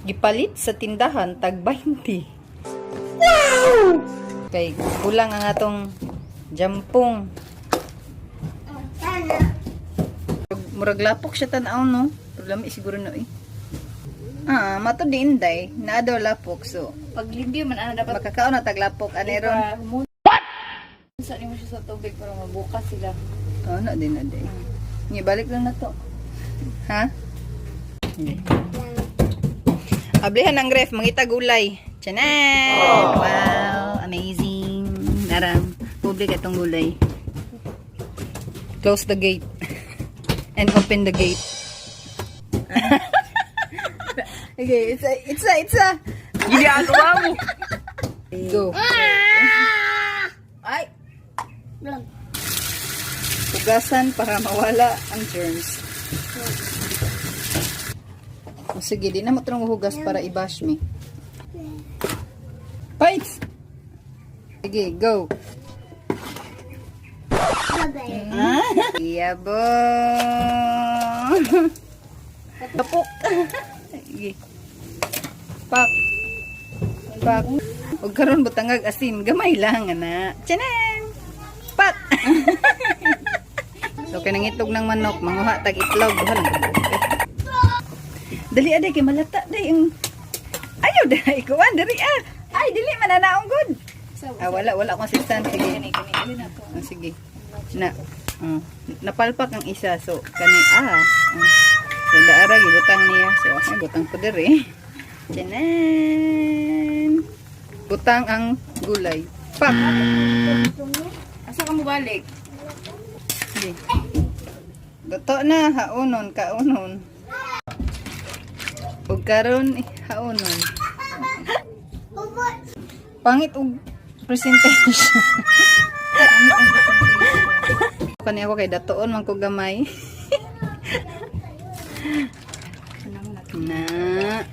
Gipalit sa tindahan tag 20. Wow! Kay kulang ang atong jampong. Murag lapok siya tan-aw, no? Pero lami siguro no eh. Ah, mato di inday, naa daw lapok, so Pag limpyo man ana dapat makakaon na tag lapok ani ron. What? Sa nimo siya sa tubig para mabukas sila. Oh, na din na din. Ngi balik lang na to. Ha? Okay. Ablihan ang ref, mangita gulay. Tiyanan! Wow, amazing. Naram, public itong gulay. Close the gate. And open the gate. Okay, it's a, it's a, it's a. Ginagawa mo. Go. Ay! Hugasan para mawala ang germs. O sige, di na mo itong hugas para i-bash me. Bites! Sige, go. Ah, Iyabo! Tapok! Sige. Pak. Pak. Huwag karon butangag asin. Gamay lang, ana. Tiyanan! Pak! So, kay nangitlog ng manok, manguha tag itlog. Duha lang. Dali aday kay malata day ang ayaw day ikuan diri ah. Ay dili man na naong good. Ah, wala wala akong assistant, sige. Kani kani ali na to. Ah, sige. Na. Napalpak ang isa, so kani ah. So daara gibutang niya. So ay butang ko diri. Tiyanan. Butang ang gulay. Pak. Asa ka mo balik? Sige. Luto na, haonon, kaunon. Ug karon eh, haonon. Pangit og presentation. Pangit ang presentation. Kani ako kay datuon man ko gamay. Ano mo na? Na.